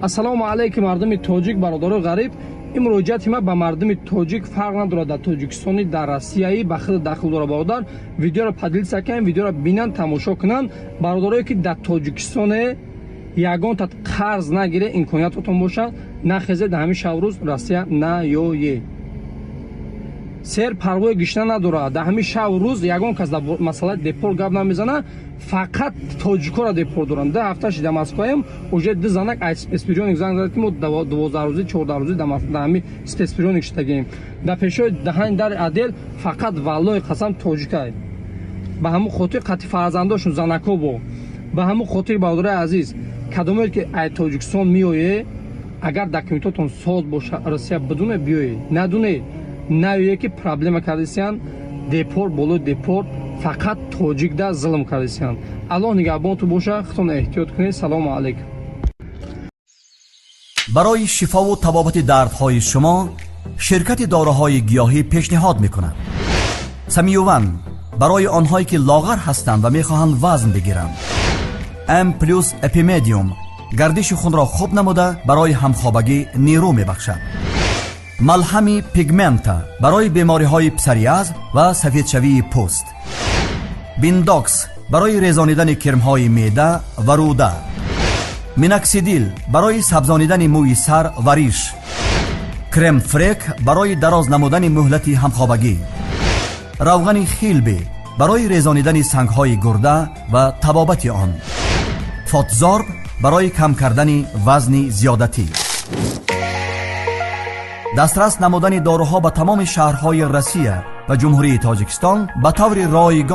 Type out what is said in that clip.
Ассалому алайкум, мардуми тоҷик, бародарои ғариб. Ин муроҷиати ман ба мардуми тоҷик фарқ надорад, дар Тоҷикистони, дар Россияи ба худ дахл дорад. Бародар, видеоро поделиться кунед, видеоро бинанд, тамошо кунанд. Бародарое ки дар Тоҷикистоне, ягонта қарз нагире, имкониятотон бошад, нахезе, дар ҳамин шабрӯз Россия наёе. Сер парвои гишна надорад. Дар ҳамин шаб рӯз ягон кас дар масъалаи депорт гап намезана, фақат тоҷикоро депорт доранд. 2 ҳафта ши дар Москваем, уже ду занак ай спецприёмник занг зад, ки мо 12 рӯзӣ, 14 рӯзӣ дар ҳамин спецприёмник шидагем. Дар пешои даҳани дари отдел фақат, валлоҳи қасам, тоҷикай. Ба ҳамун хотир қати фарзандошон занако бо. Ба ҳамун хотир, бародарои азиз, кадомое ки ай Тоҷикистон меоед, агар документотон соз боша, Россия бидуне биёед, надуне наёе, ки проблема кардисиян, депорт болои депорт, фақат тоҷикда зулм кардисиян. Аллоҳ нигаҳбонту боша, худтон эҳтиёт кунед. Салому алайкум. Барои шифову табобати дардҳои шумо ширкати доруҳои гиёҳӣ пешниҳод мекунад: Самиюван барои онҳое ки лоғар ҳастанд ва мехоҳанд вазн бигиранд, М плюс Эпимедиум гардиши хунро хуб намуда, барои ҳамхобагӣ нерӯ мебахшад, малҳами Пигмента барои бемориҳои псориаз ва сафедшавии пӯст, Биндокс барои резонидани кирмҳои меъда ва рӯда, Миноксидил барои сабзонидани мӯи сар ва риш, Крем-фрек барои дароз намудани муҳлати ҳамхобагӣ, равғани Хилби барои резонидани сангҳои гурда ва табобати он, Фотзорб барои кам кардани вазни зиёдатӣ. Дастрас намудани доруҳо ба тамоми шаҳрҳои Россия ва Ҷумҳурии Тоҷикистон ба таври ройгон.